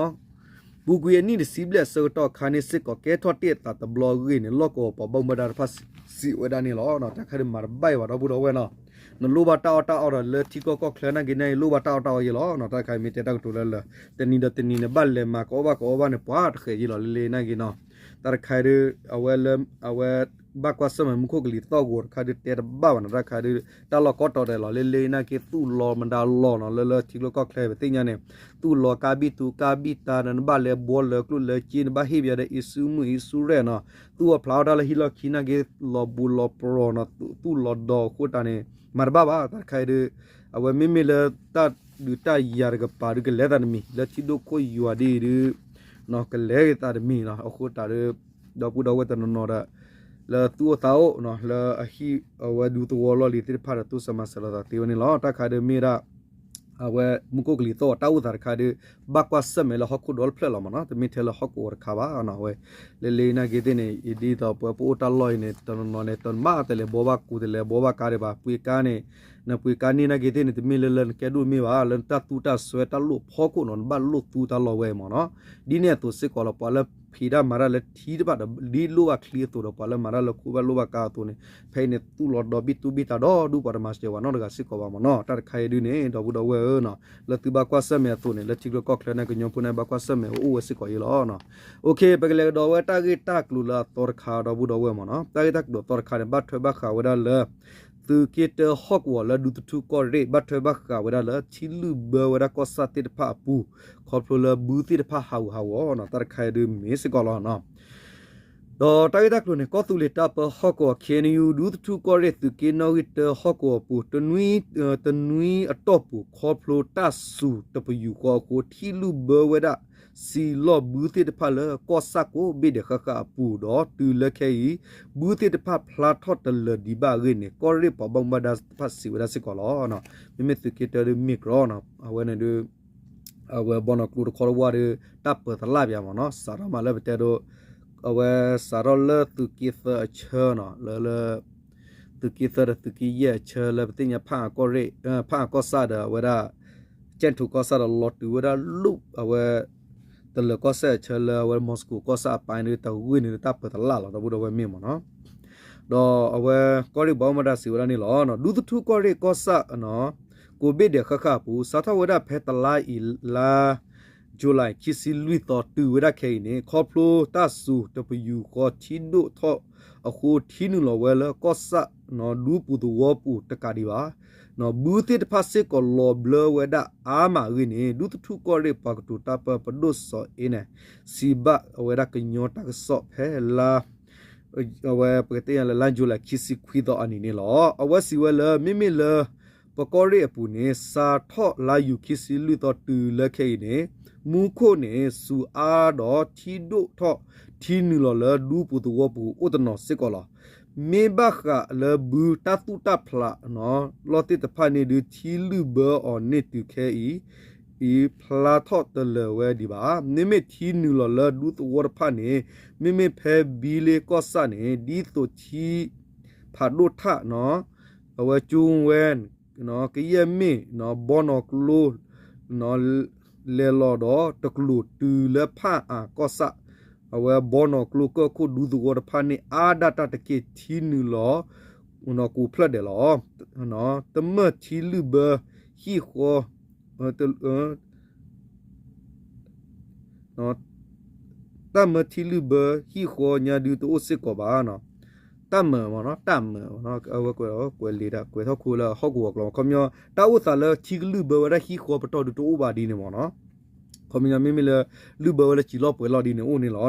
ပူၤကွံာ်အနံၣ်တဆံဘျဲၣ်အဆၢကတီၢ်အခါန့ၣ်စ့ၢ်ကီး ကဲထီၣ်တ့ၢ်အသးတဘျီအဂ့ၢ်န့ၣ် လီၢ်ကဝီၤပှၤဘၣ်မူဘၣ်ဒါတဖၣ်စံးဝဲဒၣ်န့ၣ်လီၤ. တၢ်တခါဒုးမၤတဘၣ်အံၤဘၣ် ဒီပုၢ်ဒီဝဲၢ်နီၤ, နလိၣ်ဘၣ်တၢ်အီၣ်တၢ်အီဒီးလၢထံကီၢ်ကီၢ်ချၢနာ်က့န့ၣ် လိၣ်ဘၣ်တၢ်အီၣ်တၢ်အီယဲလီၤ. တၢ်တခါမ့ၢ်တဲတၢ်ကတိၤလၢလၢ တနံၤဒီးတနံၤန့ၣ် ဘၣ်လဲၤမၤကအီၣ်ဘၣ်ကအီဘၣ်န့ၣ် ပှၤတဃဲးယဲလီၤလၢလၢနာ်က့နီၤ. တၢ်တခါဒုး အဝဲလၢ အဝဲ ဘၣ်ကွၢ်ဆၢၣ်မဲာ်မူခိၣ်ကလံၤသီၣ်ဂီၤတခါဒုးတဲတဘၣ်ဘၣ်နီၤ. တၢ်တခါဒုး တၢ်လီၢ်ကီတီၤဒဲးလီၤလၢလၢနာ်က့ သူၣ်လီၤမဒါလီၤနီၤ လၢလၢထံကျိကီၢ်ချၢပသ့ၣ်ညါန့ၣ် သူၣ်လီၤကါဘံၣ်သူကါဘံၣ်တၢ်ဒီး နဘၣ်လဲၤဘှီလၢကျိၣ်လၢစ့ နဘၣ်ဟ့ၣ်ပယီၤဒီးအ့စုမုၢ်အ့စုရဲၣ်နီၤ, သူၣ်အီၣ်ဖျးအီၣ်တၢ်လၢဟံၣ်လီၢ်ခံနာ်က့ လီၤဘူးလီၤပရီၤနီၤ, သူၣ်လီၤဒီးအဃိတၢ်န့ၣ် မၤတဘၣ်ဘၣ်. တၢ်တခါအံၤဒုး အဝဲမ့မ့ၢ်လၢတၢ်ဒုးတၢ်ယၤတကပၤဒုး ကလဲၤသးတမံၤ လၢထံဒိၣ်ခိၣ်ယွၤဒ်အံၤဒုး ကလဲၤသးတမံၤနီၤ. အဃိတၢ်ဒုး ဒီပုၢ်ဒီဝဲၢ်တနီၤနီၤဒီး လၢသူၣ်အိၣ်သးအိၣ်နီၤ လၢအဟံၣ်အဝဲဒူသဝီလီၢ်လံၤသ့ၣ်တဖၣ်ဒီး သူၣ်စၢၤမၤစၢၤလိာ်သးသ့ဝဲန့ၣ်လီၤ. တၢ်တခါဒုးမ့ၢ်ဒၣ် အဝဲမူခိၣ်ကလံၤသီၣ်တၢ်အိၣ်သးတခါဒုး ဘၣ်ကွၢ်ဆၢၣ်မဲာ်လၢဟီၣ်ခိၣ်ဒီတဖျၢၣ်လီၤမ့ၢ်နီၤ, တမ့ၢ်ထဲလၢဟီၣ်ကဝီၤတခါဘၣ်နီၤ. အဝဲ လၢလၢနာ်က့သ့ၣ်န့ၣ် ဒ်သိးပဝဲပအိၣ်တၢ်လီၢ်အံၤန့ၣ် တနီၤနီၤန့ၣ် တဘၣ်တလဲၤဘှီဘၣ်ကူတလဲၤဘှီဘၣ်ကါဒံးဘၣ်, ပှ့ၤကါန့ၣ် နပှ့ၤကါန့ၢ်နာ်က့သ့ၣ်န့ၣ် တမ့ၢ်လၢလၢနကဲဒိၣ်မ့ၢ်ဘၣ်, လၢနတၢ်သူတၢ်စွဲတၢ်လိၣ်ဖီခိၣ်နီၤ နဘၣ်လိၣ်သူတၢ်လီၢ်ဝဲမ့ၢ်နီၤ. ဒ်န့ၣ်အသိးစ့ၢ်ကီးလီၤ ပှၤလၢဖံးတၢ်မၤတၢ်လၢထံတဖၣ်ဒီး ဒ်လိၣ်ဘၣ်ချံအသိးဒီး ပှၤလၢမၤတၢ်လၢခိဘၣ်လိၣ်ဘၣ်ကါအသိးန့ၣ် ဖဲအံၤန့ၣ်သူၣ်လီၤဒီဘံၣ်သူဘံၣ်တၢ်ဒီဒူၣ် ပှၤတမၤစၢၤပှၤနီတဂၤစ့ၢ်ကီးဘၣ်မ့ၢ်နီၤ. တၢ်တခါအံၤဒုးန့ၣ် ဒီပုၢ်ဒီဝဲၢ်ဧၢနီၤ လၢသုဘၣ်ကွၢ်ဆၢၣ်မဲာ်အသိးန့ၣ် လၢထံကျိကီၢ်ချၢန့ၣ် ကညီဖိန့ၣ် ဘၣ်ကွၢ်ဆၢၣ်မဲာ်အိၣ်ဝဲစ့ၢ်ကီးယဲလီၤ. ပကလဲၤကဒီးဝဲတၢ်ဂ့ၢ်တၢ်ကျိၤလၢအသီတခါ ဒီပုၢ်ဒီဝဲၢ်မ့ၢ်နီၤ. တၢ်ဂ့ၢ်တၢ်ကျိၤအသီတခါန့ၣ် ဘၣ်ထွဲဘၣ်ဃးဝဲဒၣ်လၢ သုးက့တၢဟီၣ်ကဝီၤလၢဒူသထူကီၢ်ရ့ၣ် ဘၣ်ထွဲဘၣ်ဃးဝဲဒၣ်လၢထံလုၢ်ဘၢဝဲဒၣ်ကီၢ်ဆၣ်သ့ၣ်တဖၣ်အပူၤ ခီဖျိလၢဘုသ့ၣ်တဖၣ်ဟးဂူာ်ဟးဂီၤနီၤ. တၢ်တခါအံၤဒုးမ့ၢ်စ့ၢ်ကီးလီၤ. ဒီးတၢ်ဂ့ၢ်တၢ်ကျိၤန့ၣ် ကီၢ်သူလ့ၤတၢ်ပၢဟီၣ်ကဝီၤ ခ့ၣ်အဲၣ်ယူၣ် ဒူသထူကီၢ်ရ့ၣ်သုးက့နီၣ်ဂံၢ်တၢဟီၣ်ကဝီၤပူၤ တနွံအတီၢ်ပူၤ ခီဖျိတၢ်စူၤတပယူာ်ဃီအဃိ ထံလုၢ်ဘၢဝဲဒၣ် စံာ်လီၢ်ဘုသ့ၣ်တဖၣ်လၢ ကီၢ်ဆၣ်ကိးဘ့ၣ်ဒဲးဃၣ်ဃၣ်အပူၤဒီး တုၤလၢခဲအံၤ ဘုသ့ၣ်တဖၣ်ဖျါထီၣ်တလၢာ်ဒံးဘၣ်အဂ့ၢ်န့ၣ် ကီၢ်ရ့ၣ်ပှၤဘၣ်မူဘၣ်ဒါတဖၣ်စံးဝဲဒၣ်စ့ၢ်ကီးလီၤ. မ့မ့ၢ်သုးက့တၢဒုးမ့ၢ်ကြီနီၤ အဝဲန့ၣ်ဒုး အဝဲဘီနီၢ်ကျိတခီတဝၢ်ဒီး တၢ်ပၢၤသလၣ်ပၠးမ့ၢ်နီၤ, စးထီၣ်မးလၢပတဲဒိး အဝဲစးထီၣ်လၢသုးက့သၢအဆၢနီၤ, လၢ လၢ သုးက့သၢဒီးသုးက့ယဲၢ်အဆၢလၢပသ့ၣ်ညါဖၣ်အၣ်ကီၢ်ရ့ၣ် ဖၣ်အၣ်ကီၢ်ဆၣ်ဒီးအဝဲဒၣ် ကၠဲၣ်ထူးကီၢ်ဆၣ်ဒီးလီၤတုၤဝဲဒၣ်လၢ အဝဲ တလၢၤကီၢ်စဲၣ်အဆၢလၢအဝဲမီၤစကိၤကီၢ်ဆၣ်အပၢ်န့ၣ် တၢ်ဂ့ၢ်န့ၣ်တၢ်ပၢၤသလၣ်လီၤ ဒီပုၢ်ဒီဝဲၢ်မ့ၢ်မ့ၢ်နီၤ. ဒီးအဝဲကီၢ်ရ့ၣ်ဘၣ်မူဘၣ်ဒါစံးဝဲဒၣ်န့ၣ်လီၤ. ဒူသထူကီၢ်ရ့ၣ်ကီၢ်ဆၣ် ကိးဘ့ၣ်ဒဲးဃၣ်ဃၣ်အပူၤ စးထီၣ်ဝဲဒၣ်ဖဲတလါအံၤလါ July ခံဆံလွံၢ်သီတုၤဝဲဒၣ်ခဲအံၤန့ၣ် ခီဖျိတၢ်စူၤတပယူာ်ဃီထံဒိၣ်ထီၣ်အဃိ ထံနုာ်လီၤဝဲလၢကီၢ်ဆၣ် ဒူပူၤသဝီပူၤတကးဒံးဘၣ် ဘုသ့ၣ်တဖၣ်စ့ၢ်ကီးလီၤဘျၢဝဲဒၣ်အါမးအဂ့ၢ်န့ၣ် ဒူသထူကီၢ်ရ့ၣ်ပှၤကတိၤတၢ်ပၢပဒိၣ်စီၤအ့နဲၣ် စံးဘၣ်ဝဲဒၣ်ကညီတၢ်ကစီၣ်ဖဲလါ အဝဲပကတဲယၤလၢလါ July ခံဆံခွံသီအနံၤန့ၣ်လီၤ. အဝဲစံးဝဲလၢ မ့မ့ၢ်လၢ ပကီၢ်ရ့ၣ်အပူၤန့ၣ် စးထီၣ်လါယူၤခံဆံလွံၢ်သီတုၤလၢခဲအံၤန့ၣ် မူခိၣ်န့ၣ် စူၤအါဒီးထံဒိၣ်ထီၣ်ထံနုာ်လီၤလၢဒူပူၤသဝီပူၤအိၣ်တနီၤစ့ၢ်ကီးလီၤ. မ့ၢ်ဘၣ်ဃးလၢဘုတၢ်သူၣ်တၢ်ဖျး လီၢ်သ့ၣ်တဖၣ်န့ၣ်ဒုး ထံလုၢ်ဘၢအီၤန့ၣ်တုၤခဲအံၤ အံၤဖျါထီၣ်တလၢာ်ဝဲဒံးဘၣ်. မ့မ့ၢ်ထံနုာ်လီၤလၢဒူသဝီတဖၣ်န့ၣ် မ့မ့ၢ်ဖဲဘံလ့ကီၢ်ဆၣ်န့ၣ် ဒ်သိးထံဖးဒိၣ်ထၣ် အဝဲကၠိဝဲ ကယဲၢ်မ့ၢ် ဘီနီၢ်ကျိ လဲၤလီၤဒီးတကျိၤတုၤလၢဖၣ်အၣ်ကီၢ်ဆၣ် အဝဲဘီနီၢ်ကျိကၢၢ်ခိၣ်ဒူသဝီတဖၣ်န့ၣ် အါဒၣ်တၢ်တက့ၢ်ထံနုာ်လီၤ ကိးဖျၢၣ်ဒဲးလီၤ. တမၢၢ်ထံလုၢ်ဘၢဟံၣ်ဃီ တၢ်မၢထံလုၢ်ဘၢဟံၣ်ဃီညါဒုးတအိၣ်စ့ၢ်ကီးဘၣ်နီၤ. တၢ်မၢမ့ၢ်နီၤ တၢ်မၢမ့ၢ်နီၤ အဝဲကွဲးလီၤ ကွဲးလံာ်ဒၣ် ကွဲးထီၣ်ခိလၢဟီၣ်ကဝီၤကျိာ် ခီပညီ တၢ်အိၣ်သးလၢထံကလုၢ်ဘၢဝဲဒၣ်ဟံၣ်ဃီပတီၢ်ဒုးတအိၣ်ဘၣ်ဒ်န့ၣ်မ့ၢ်နီၤ. ခီပညီမ့မ့ၢ်လၢ လုၢ်ဘၢဝဲလၢစံာ်လီၢ်ပှဲၤလီၢ်ဒ်န့ၣ်အိၣ်န့ၣ်လီၤ.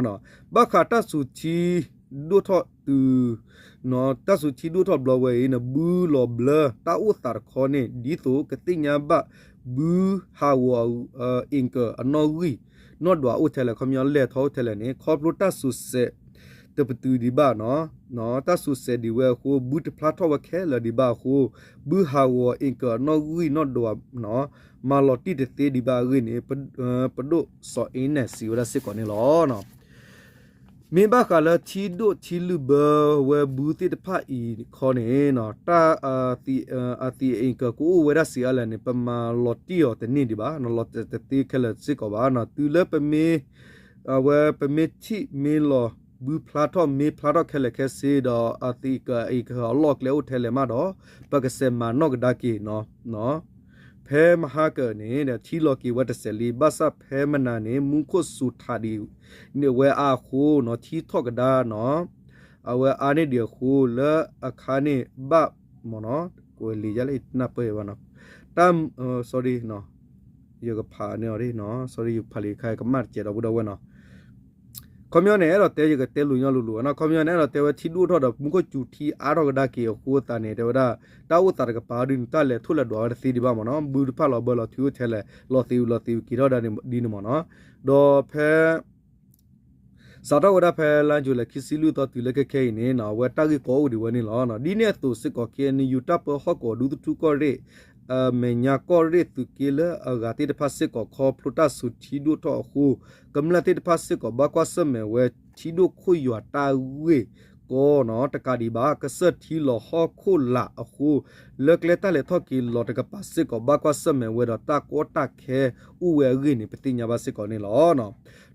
ဘၣ်ဃးတၢ်စူၤထံဒိၣ်ထီၣ်တုၤ တၢ်စူၤထံဒိၣ်ထီၣ်ဘျီဝဲအံၤန့ၣ် ဘုလီၤဘျၢတၢ်အိၣ်သးတခီန့ၣ် ဒ်သိးကသ့ၣ်ညါဘၣ် ဘုဟးဂီၤ အ့ၣ်ကၢၣ် အနီၣ်ဂံၢ် နီၣ်ဒွးအိၣ်ထဲလဲၣ် ခီပညီလဲၤထီၣ်အိၣ်ထဲလဲၣ်န့ၣ် ခီဖျိတၢ်စူၤစဲး ပတုာ်ဒံးဘၣ်နီၤ, တၢ်စူၤစဲးဒံးဝဲအဃိ ဘုတဖျါထီၣ်ဝဲခဲလၢာ်ဒံးဘၣ်အဃိ ဘုဟးဂီၤအ့ၣ်ကၢနီၣ်ဂံၢ်နီၣ်ဒွးနီၤ, မၤလီၤတံၢ်တသ့ဒံးဘၣ်အဂ့ၢ်န့ၣ် ပဒိၣ်စီၤအ့နဲၣ်စံးဝဲဒၣ်စ့ၢ်ကီးန့ၣ်လီၤ. မ့ၢ်ဘၣ်ဃးလၢထံဒိၣ်ထံလုၢ်ဘၢဝဲဘုသ့ၣ်တဖၣ်အံၤခီန့ၣ် တၢ်အသံးအ့ၣ်ကၢကအိၣ်ဝဲဒၣ်စံးအါလဲၣ်န့ၣ် ပမၤလီၤတံၢ်အီၤတန့ၢ်ဒံးဘၣ်, လီၤတသ့ခဲလၢာ်စ့ၢ်ကီးဘၣ်. တုၤလၢပမ့ၢ် အဝဲပမ့ၢ်ထံၣ်မ့ၢ်လီၤ ဘုဖျါထီၣ်မ့ၢ်ဖျါထီၣ်ခဲလၢာ်ခဲဆ့ဒီး အသံးအ့ၣ်ကၢအလီၢ်အကျဲအိၣ်ထဲလဲၣ်မးဒီး ပကစဲးမၤနီၣ်ကဒါက့ၤနီၤ. ဖဲမဟါကၢၣ်န့ၣ် ထံလီၤက့ၤဝဲတစဲးလံ, ဘၣ်ဆၣ်ဖဲမနၤန့ၣ် မူခိၣ်စူၤထးဒံးန့ၢ်ဝဲအါအဃိနီၤ ထံထီၣ်ကဒါနီၤ အဝဲအါန့ၢ်ဒံးအဃိ လၢအခါန့ၣ်ဘၣ်မ့ၢ်နီၤ ကဝဲလံယါလၢနၢ်ပၢၢ်ဘၣ်နီၤ တၢ် sorry ယကဖးန့ၢ်အီၤ sorry ယဖးလံခါကမၣ်တစဲးဒီပုၢ်ဒီဝဲၢ်နီၤ ခီပညီန့ၣ် အဲၣ်ဒိးတဲယကတဲလိၤညီလိၤလိၤနီၤ ခီပညီန့ၣ် အဲၣ်ဒိးတဲဝဲထံဒိၣ်ထီၣ်ဒီး မူခိၣ်စူၤထံအါထီၣ်ကဒါက့ၤအဃိသတးန့ၣ် တဲဝဲဒၣ် တၢ်အိၣ်သးတကပၤဒ်န့ၣ် တၢ်လဲၤထီၣ်လဲၤဒွးဝဲတသ့ဒံးဘၣ်မ့ၢ်နီၤ ဘုတဖၣ်လီၤဘၢလီၤထုးအိၣ်ထဲလဲၣ် လီၤသ့ဝံၤလီၤသ့ဝံၤက့ၤထီၣ်ဒၣ်ဒ်န့ၣ်မ့ၢ်နီၤ ဒီးဖဲ စးထီၣ်ဝဲဒၣ်ဖဲလါယူၤလံခံဆံလွံၢ်သီတုၤလၢခဲခဲအံၤန့ၣ် အဝဲတၢ်ဂ့ၢ်ကီအိၣ်ဒံးဝဲန့ၣ်လီၤ. ဒ်န့ၣ်အသိးစ့ၢ်ကီး K N U တၢ်ပၢဟီၣ်ကဝီၤဒူသထူကီၢ်ရ့ၣ် မဲာ်ညါကီၢ်ရ့ၣ်သုးက့လၢအဂၤသ့ၣ်တဖၣ်စ့ၢ်ကီး ခီဖျိတၢ်စူၤထံဒိၣ်ထီၣ်အဃိ ကမျၢၢ်သ့ၣ်တဖၣ်စ့ၢ်ကီးဘၣ်ကွၢ်ဆၢၣ်မဲာ်ဝဲထံဒိၣ်ခိၣ်ယွၤတၢ်ဂ့ၢ်ကီနီၤ တကးဒံးဘၣ် ကစၢၢ်ထံလီၤဟီၣ်ခိၣ်လာ်အဃိ လၢကျဲတၢ်လဲၤထီၣ်က့ၤလီၤတကပၤစ့ၢ်ကီး ဘၣ်ကွၢ်ဆၢၣ်မဲာ်ဝဲဒီးတၢ်ကီတၢ်ခဲအိၣ်ဝဲအဂ့ၢ်န့ၣ် ပသ့ၣ်ညါဘၣ်စ့ၢ်ကီးန့ၣ်လီၤ.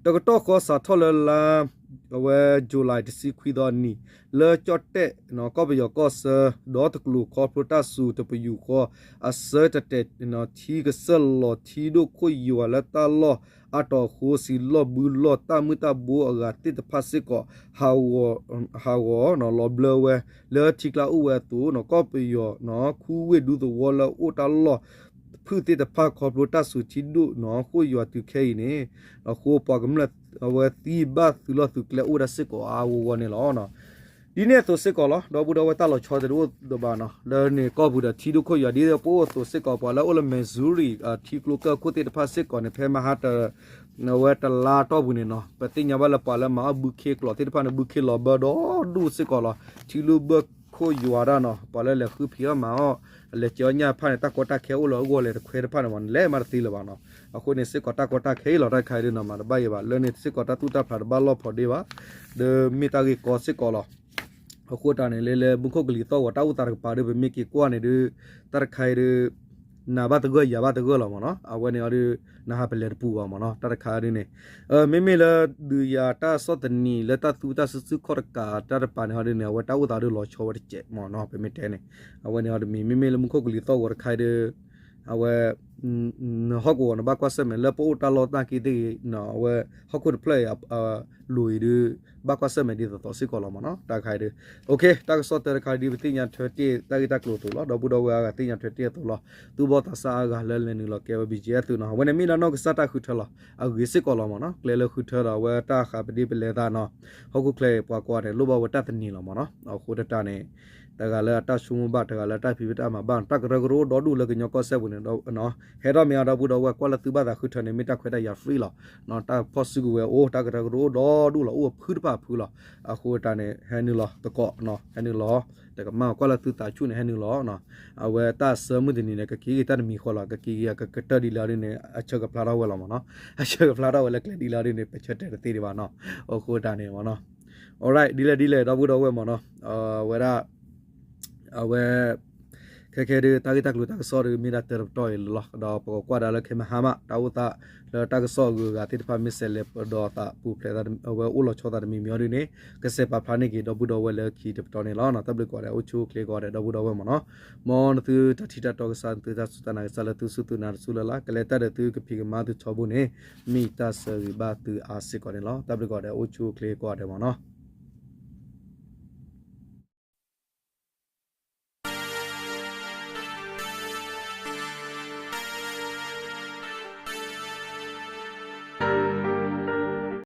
တကတီၢ်ဃီစးထီၣ်လၢလါ အဝဲ July တဆံခွံသီအနံၤ လၢကၠီၣ်တဲၣ် ကီၢ်ပယီၤကီၢ်ဆၢ ဒီတကျိၤခီဖျိတၢ်စူၤတပယူာ်ဃီ အဆၢတတဲာ်ထံကစၢၢ်လီၤထံဒိၣ်ခိၣ်ယွၤလၢတၢ်လီၢ်အါတီၤအဃိ စံးလီၢ်ဘုလီၢ်တၢ်မုၢ်တၢ်ဘိအဂၤသ့ၣ်တဖၣ်စ့ၢ်ကီး ဟးဂီၤ ဟးဂီၤလီၤဘျၢဝဲ လၢထံကျါအိၣ်ဝဲအသိး ကီၢ်ပယီၤ ခူဝ့ၢ်ဒူသဝီလၢအအိၣ်တၢ်လီၢ်ဖုၣ်သ့ၣ်တဖၣ် ခီဖျိတၢ်စူၤထံဒိၣ်ခိၣ်ယွၤတုၤခဲအံၤန့ၣ် အဃိပှၤကမျၢၢ်အဝဲသံဘၣ်သုးလီၢ်သုးကျဲအိၣ်ဝဲဒၣ်စ့ၢ်ကီးအါအါဂီၢ်ဂီၢ်န့ၣ်လီၤ. ဒ်န့ၣ်အသိးစ့ၢ်ကီးလီၤ ဒီပုၢ်ဒီဝဲၢ် တၢ်လီၤဆီတအိၣ်ဒံးဘၣ်နီၤ လၢန့ၣ်ကီၢ်ပူၤဒီးထံဒိၣ်ခိၣ်ယွၤ ဒ်သိးပအိၣ်အသိးစ့ၢ်ကီး ပှၤလၢအိၣ်လၢ Missouri ထံကျိကၢၢ်ခိၣ်သ့ၣ်တဖၣ်စ့ၢ်ကီးန့ၣ် ဖဲမဟါတ အဝဲတလါတီၢ်ပူၤန့ၣ်နီၤ ပသ့ၣ်ညါဘၣ်လၢပှၤလၢမၤအီၣ်ဘုခ့ကျိာ်သ့ၣ်တဖၣ်န့ၣ် ဘုခ့လီၤဘၢဒီဒူၣ်စ့ၢ်ကီးလီၤ. ထံလုၢ်ဘၢခိၣ်ယွၤတၢ်နီၤ ပှၤလၢလဲၤဃုဖံးအီၣ်မၤအီၣ် လဲၤစဲးအီၣ်ညၣ်တဖၣ်န့ၣ် တၢ်ကီတၢ်ခဲအိၣ်လၢအဂီၢ်လဲၤတခွဲတဖၣ်န့ၣ်မ့ၢ် လဲၤမးတသ့လၢၤဘၣ်နီၤ. အဃိန့ၣ်စ့ၢ်ကီး တၢ်ကီတၢ်ခဲအံၤလီၤ တၢ်တခါအံၤဒုးနီၤ မၤတဘၣ်ယံၤဘၣ် လၢန့ၣ်စ့ၢ်ကီး တၢ်သူၣ်တၢ်ဖျးတဘၣ်လီၢ်ဖိးဒ့ဘၣ် ဒီးမ့ၢ်တၢ်ဂ့ၢ်ကီစ့ၢ်ကီးလီၤ. အဃိတၢ်န့ၣ် လၢလၢမူခိၣ်ကလံၤသီၣ်ဂီၤ တၢ်အိၣ်သးတကပၤဒီး ပမ့ၢ်က့ၤကွၢ်န့ၣ်ဒုး တၢ်တခါအံၤဒုး နၤဘၣ်တဂၢၢ်ယၤဘၣ်တဂၢၢ်လီၤမ့ၢ်နီၤ. အဝဲန့ၣ်အီၤဒုး နဟးပလဲၤတပူၤဘၣ်မ့ၢ်နီၤ တၢ်တခါဒုးန့ၣ် မ့မ့ၢ်လၢဒုးယၤတၢ်ဆီၣ်သနံး လၢတၢ်သူတၢ်စုဆူၣ်ခီၣ်တကးတၢ်တပၤန့ၣ်အီၤဒုးန့ၣ် အဝဲတၢ်အိၣ်သးဒုးလီၤဆီဝဲတစဲးမ့ၢ်နီၤ ပမ့ၢ်တဲန့ၣ် အဝဲန့ၣ်အီၤဒုးမ့ၢ် မ့မ့ၢ်လၢမူခိၣ်ကလံၤသီၣ်ဂီၤတခါအံၤဒုး အဝဲ နဟီၣ်ကဝီၤန့ၣ် ဘၣ်ကွၢ်ဆၢၣ်မဲာ် လၢပအိၣ်တၢ်လီၢ်တၢ်က့သ့ၣ်ဂ့ၤ အဝဲဟီၣ်ခိၣ်တဖျၢၣ်အံၤ အလိၤအံၤဒုး ဘၣ်ကွၢ်ဆၢၣ်မဲာ်ဒ်သိးသိးစ့ၢ်ကီးလီၤမ့ၢ်နီၤ တၢ်တခါအံၤဒုး တၢ်ကစီၣ်တၢတခါဒ်ပသ့ၣ်ညါထွဲတ့ၢ် တၢ်ဂ့ၢ်တၢ်ကျိၤအသိးလီၤ. ဒီပုၢ်ဒီဝဲၢ်အဂၤသ့ၣ်ညါထွဲတ့ၢ်အသိးလီၤ. သူၣ်ဘီၣ်သးစၢ်အါဂၤလၢလဲၤနုာ်လီၤကဲဝဲ ဘီၣ်ကၠ့ၣ်သုးနီၤ အဝဲန့ၣ်မ့ၢ်လၢနီၢ်ကစၢ်တၢ်ဃုထၢလီၤ. အဂ့ၤစ့ၢ်ကီးလီၤမ့ၢ်နီၤ ကျဲလၢဃုထၢဒီးအဝဲတၢ်ဃးပဒ့ပလဲသးနီၤ ဟီၣ်ခိၣ်ချၢအံၤပှၤကိးဂၤဒဲး လိၣ်ဘၣ်ဝဲတၢ်သန့ၤလီၤမ့ၢ်နီၤ အဃိတၢ်န့ၣ် တဂၤလၢအတၢ်ဆိကမိၣ်ဘၣ် တဂၤလၢအတၢ်ဖံးတၢ်မၤဘၣ် တၢ်ကရၢကရိအိၣ်ဒီဒူၣ်လၢကညီကီၢ်စဲၣ်ပူၤန့ၣ် ဟဲထီၣ်မ့ၢ်အီၤ ဒီပုၢ်ဒီဝဲၢ် ကွၢ်လၢသုဘၣ်သးဃုထၢန့ၣ် မ့ၢ်တၢ်ခွဲးတၢ်ယာ် free လီၤ. တၢ်ဖီၣ်စုကဝဲၤအိၣ် တၢ်ကရၢကရိအိၣ်ဒီဒူၣ်လီၤ အိၣ်အဖုတဖၣ်အဖုလီၤ. အဃိတၢ်န့ၣ် ဟဲနုာ်လီၤသကိး ဟဲနုာ်လီၤ တကမၣ်ကွၢ်လၢသုသးဆူၣ်န့ၣ် ဟဲနုာ်လီၤ အဝဲတၢ်ဆၢမုၢ်တနံၤန့ၣ် ကက့ၤက့ၤတၢ်တမံၤဃီလီၤ ကက့ၤက့ၤကကတၢၢ်ဒ်လဲၣ်ဒ်န့ၣ် အဆၢကဖျါထီၣ်ဝဲလီၤမ့ၢ်နီၤ အဆၢကဖျါထီၣ်ဝဲလၢကျဲဒ်လဲၣ်ဒ်န့ၣ် ပဆၢတဲာ်တသ့ဒံးဘၣ်နီၤ အဃိတၢ်န့ၣ်မ့ၢ်နီၤ alright ဒ်လဲၣ်ဒ်လဲၣ် ဒီပုၢ်ဒီဝဲၢ်မ့ၢ်နီၤ အဝဲဒၣ် အဝဲ ခဲခဲဒုး တၢ်ဂ့ၢ်တၢ်ကျိၤတၢ်ကစီၣ်ဒုး မ့ၢ်ဒၣ်တၢတပတီၢ်အံၤလီၤ ဒီးပကကွၢ်ဒၣ်လၢခဲမဟါမး တၢ်အိၣ်သးလၢတၢ်ကစီၣ်အဂုၤအဂၤသ့ၣ်တဖၣ် မ့ၢ်ဆဲးလဲၤပဒီးသးပူၤဖျဲးသး အဝဲအိၣ်လီၤဆီသးတမံၤမံၤအီၤဒုးန့ၣ် ကစဲးပာ်ဖျါန့ၢ်က့ၤ ဒီပုၢ်ဒီဝဲၢ်လၢခံတပတီၢ်န့ၣ်လီၤ. တၢ်ဘျုးကိးဂၤဒဲး အိၣ်ဆူၣ်အိၣ်ချ့ကိးဂၤဒဲး ဒီပုၢ်ဒီဝဲၢ်မ့ၢ်နီၤ မ်နသုတၢ်ထံၣ်တၢ်တီကစၢ် သုတၢ်စူၢ်တၢ်နာ်ကစၢ်လၢသုစူၢ်သုနာ်တစူၢ်လၢ်လၢ် ကလဲၤတၢ်ဒီးသုကဖံးကမၤသုထီဘိန့ၣ် မ့ၢ်တၢ်ဆၢဂ့ၤဘၣ်သုအါစ့ၢ်ကီးန့ၣ်လီၤ. တၢ်ဘျုးကိးဂၤဒဲး အိၣ်ဆူၣ်အိၣ်ချ့ကိးဂၤဒဲးမ့ၢ်နီၤ